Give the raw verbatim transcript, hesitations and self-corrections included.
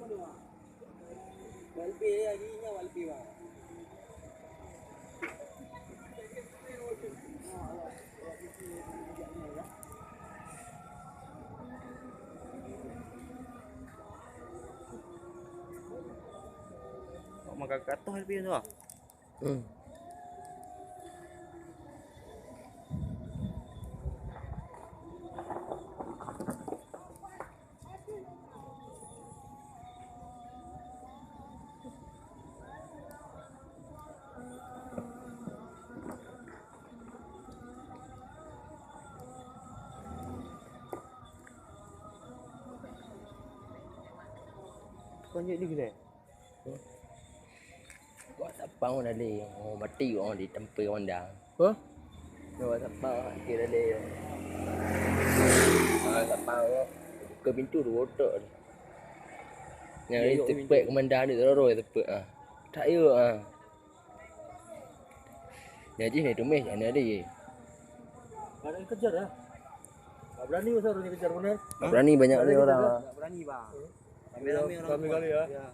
Mak makan katoh lebih tu. Hmm. Kau lanjut di kedai? Wak sapang dah lé, oh, mati orang di tempat orang dah. Hah? Wak sapang, mati dah lé. Wak sapang, oh. Buka pintu dua otak ni. Yang Ya, lain ya, tepat pintu. Komandan ni terus tepat ah. Tak ya ah. Jadi ni tumis, ada dia. Ada yang kejar lah. Tak berani masa orang kejar benar. Tak berani banyak Tak ada orang. Kejar, tak berani bang. Ramai-ramai orang kami semua. Kali ya. Ya.